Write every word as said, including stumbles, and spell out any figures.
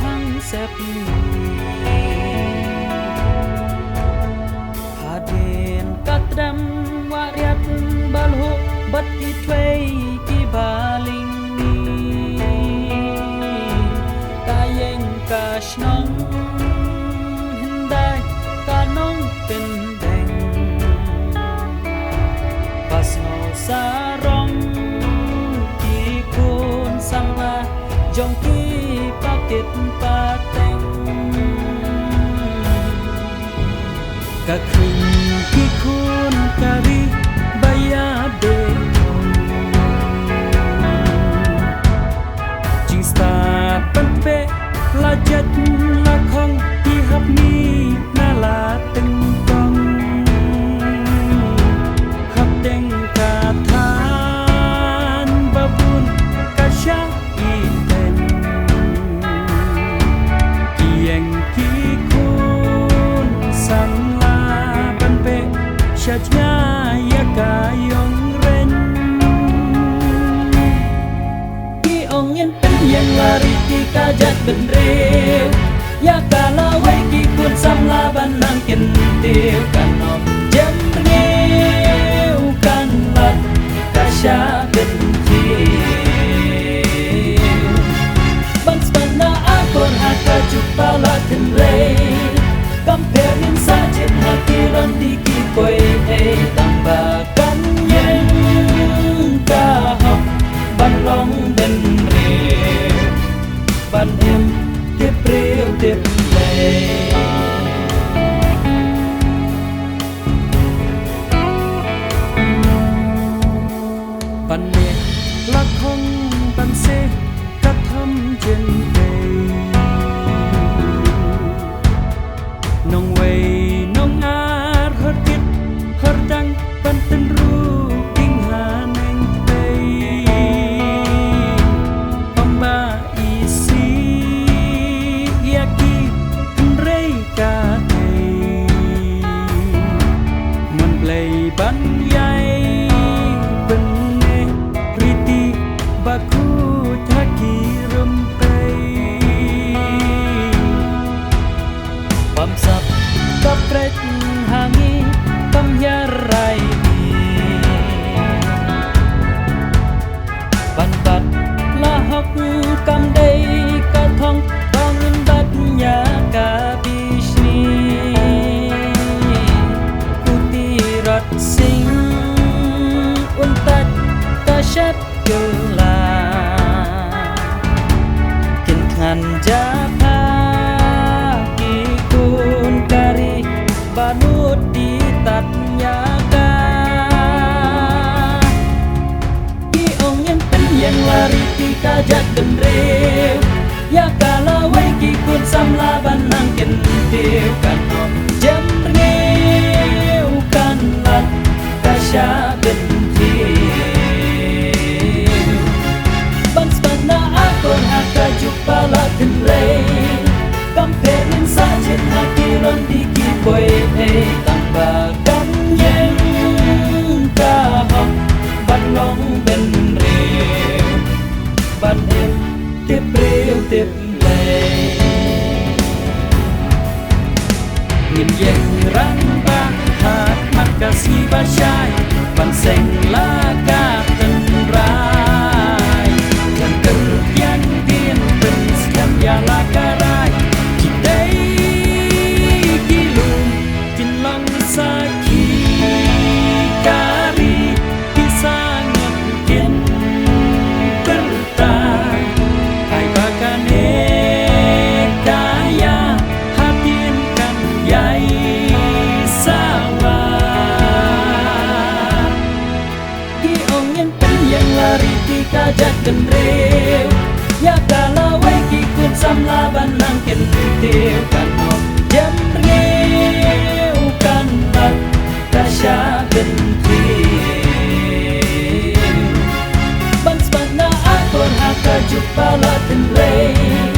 Phang sep ni. Hadien ka tdem wah riat balhuh bad ki thwei ki baling ni. Ka ïeng ka shnong hyndai ka nongpyndeng. Ba sngew sarong ki khun samla jong ki pakit pateng. Ka khring ki khun ka ri ba ïa beh. Jingstad ban peh la jait la khong ki hap ni na la tyngkong. Hap deng ka than ba bun ka shah i teng. Ki ïeng ki khun samla ban peh sha jngai ïa ka ïong reng. Ki ong ngin pynïeng la ri ki ka jait bynriew. Ïa ka lawei ki khun samla ban nang kyntiew kan ong jem riew kan lat ka shah bynriew. Ban span na akor ha ka juk palat hynrei. Kam pher ngin sa jied ha ki ron di ki poi ei tang ba kan ïeng ka hok ban long bynriew. Ban im tip briew tip Blei. Ban leh la khong ban seh ka tham jin dei. Nongwei nongar hor kit hor dang ban tynruh ïing haneng tei. Ym ba isih ïa ki hynrei ka dei mon Blei ban ïai pynneh riti ba khuid ha ki rympei. Bamsap ka prek ha ngi kam hiar rai ngi. Ban bat la hok kam dei ka thong ba ngin bat ïa ka bishni. U Tirot Sing un tat ka shet kylla. Kin thngan jaka ki khun ka ri ba nud di tat ïa ka. Ki ong ngin pynïeng la ri ki ka jait bynriew. Ïa ka lawei ki khun samla ban nang kyntiew kan ong jem riew kan lat ka shah bynriew. Ban span na akor ha ka juk palat hynrei. Kam pher ngin sa jied ha ki ron di ki poi ei tang ba kan ïeng ka hok ban long bynriew. Ban im tip briew tip Blei. Ngin ïeng rangbah ha khmat ka sngi ba shai ban seng la ka tynrai. Kan kyrkiang dien pynskhem ïa la ka rai. Ki dei ki lum kin long sakhi ka ri ki sangot kin pyrta. Ai ba kane ka ïa hadien kan ïai sawa. Ki ong ngin pynïeng la ri ki ka jait bynriew. Ïa ka lawei ki khun samla ban nang kyntiew kan ong jem riew kan lat ka shah bynriew. Ban span na akor ha ka juk palat hynrei.